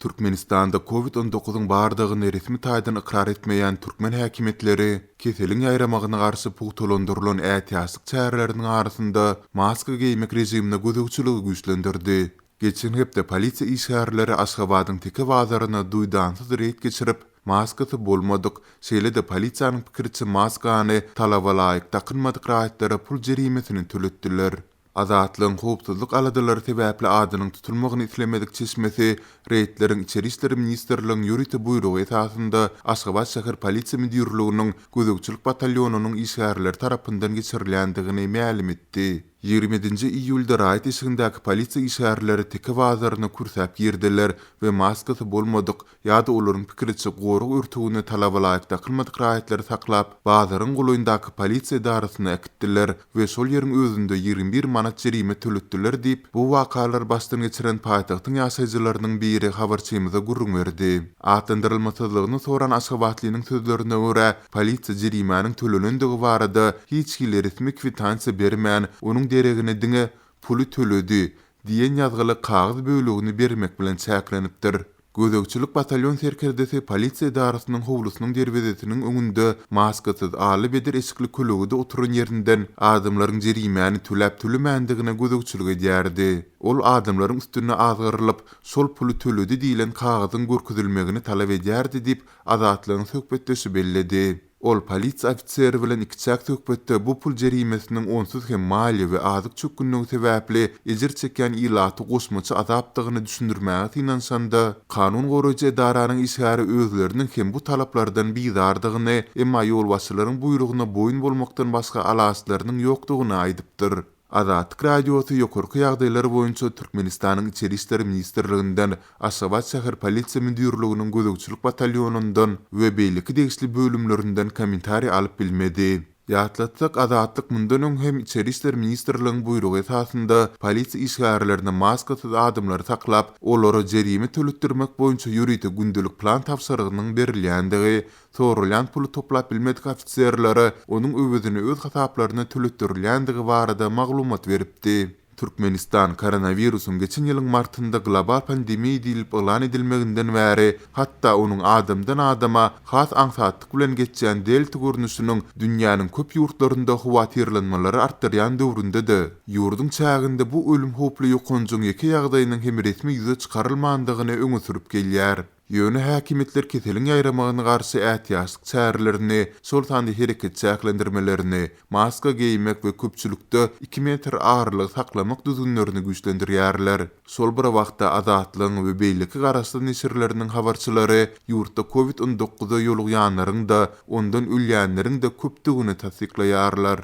Türkmenistanda Covid 19-yň bardygyny resmi taýdan ykrar etmeýän türkmen häkimiýetleri keseliň ýaýramagyna garşy pugtalandyrylan ätiýaçlyk çäreleriniň arasynda maska geýmek režimine gözegçiligi güýçlendirdi. Geçen hepde polisiýa işgärleri Aşgabadyň Teke bazaryna duýdansyz reýd geçirip, maskasy bolmadyk, şeýle-de polisiýanyň pikiriçe maskany talaba laýyk dakynmadyk raýatlara pul jerimesini töletdiler. Azatlygyň howpsuzlyk aladalary sebäpli adynyň tutulmagyny islemedik çeşmesi reýdleriň Içeri işler ministrligiň ýörite buýrugy esasynda Aşgabat şäher polisiýa müdirliginiň gözegçilik batalýonynyň işgärleri tarapyndan geçirilýändigini mälim etdi. 27-nji iýulda raýat eşigindäki polisiýa işgärleri Teke bazaryna kürsäp girdiler we maskasy bolmadyk ýa-da olaryň pikiriçe gorag örtügini talabalaýyk dakynmadyk raýatlary saklap, bazaryň golaýyndaky polisiýa edarasyna äkitdiler we şol ýeriň özünde 21 manat jerime töletdiler diýip, bu wakalary başdan geçiren paýtagtyň ýaşaýjylarynyň biri habarçymyza gürrüň berdi. Atlandyrylmasyzlygyny soran aşgabatlynyň sözlerine görä, polisiýa jerimäniň tölenendigi barada hiç hili resmi kwitansiýa bermän, onuň deregine diňe Puly töledi diýen ýazgyly kagyz bölegini bermek bilen çäklenipdir. Gözegçilik batalýon serkerdesi polisiýa edarasynyň howlusynyň derwezesiniň öňünde maskasyz, aly-bedir eşikli kölegede oturan ýerinden adamlaryň jerimäni töläp-tölemändigine gözegçilik edýärdi. Ol adamlaryň üstüne azgyrylyp, şol puly töledi diýlen kagyzyň görkezilmegini talap edýärdi diýip, Azatlygyň söhbetdeşi belledi. Ol polisiýa ofiseri bilen ikiçäk söhbetde bu pul jerimesiniň onsuz hem maliýe we azyk çökgünligi sebäpli ejir çekýän ilata goşmaça azapdygyny düşündirmäge synanyşanda, kanun goraýjy edaranyň işgäri özleriniň hem bu talaplardan bizardygyny, emma ýolbaşçylaryň buýrugyna boýun bolmakdan başga alaçlarynyň ýokdugyny aýdypdyr. Azatlyk Radiosy ýokarky ýagdaýlar boýunça Türkmenistanyň Içeri işler ministrliginden, Aşgabat şäher polisiýa müdirliginiň gözegçilik batalýonyndan we beýleki degişli bölümlerinden kommentariý alyp bilmedi. Ýatlatsak, Azatlyk mundan öň hem Içeri işler ministrligiň buýrugy esasynda polisiýa işgärlerine maskasyz adamlary saklap, olara jerime töletdirmek boýunça ýörite gündelik plan tabşyrygynyň berilýändigi, Soralýan puly toplap bilmedik ofiserlere onuň öwezini öz hasaplaryna töletdirilýändigi barada maglumat beripdi. Türkmenistan koronawirusyň geçen ýylyň martynda global pandemiýa diýlip yglan edilmeginden bäri, hatda onuň adamdan adama has aňsatlyk bilen geçýän delta görnüşiniň dünýäniň köp ýurtlarynda howatyrlanmalary artdyrýan döwründe-de, ýurduň çäginde bu ölüm howply ýokanjyň ýeke ýagdaýynyň hem resmi ýüze çykarylmandygyny öňe sürüp gelýär. Ýöne häkimiýetler keseliň ýaýramagyna garşy ätiýaçlyk çärelerini, şol sanda hereket çäklendirmelerini, maska geýmek we köpçülikde iki metr aralygy saklamak düzgünlerini güýçlendirýärler. Şol bir wagtda, Azatlygyň we beýleki garaşsyz neşirleriniň habarçylary ýurtda Covid on dokuza ýolugýanlaryň-da, ondan ölýänleriň-de köpdügini tassyklaýarlar.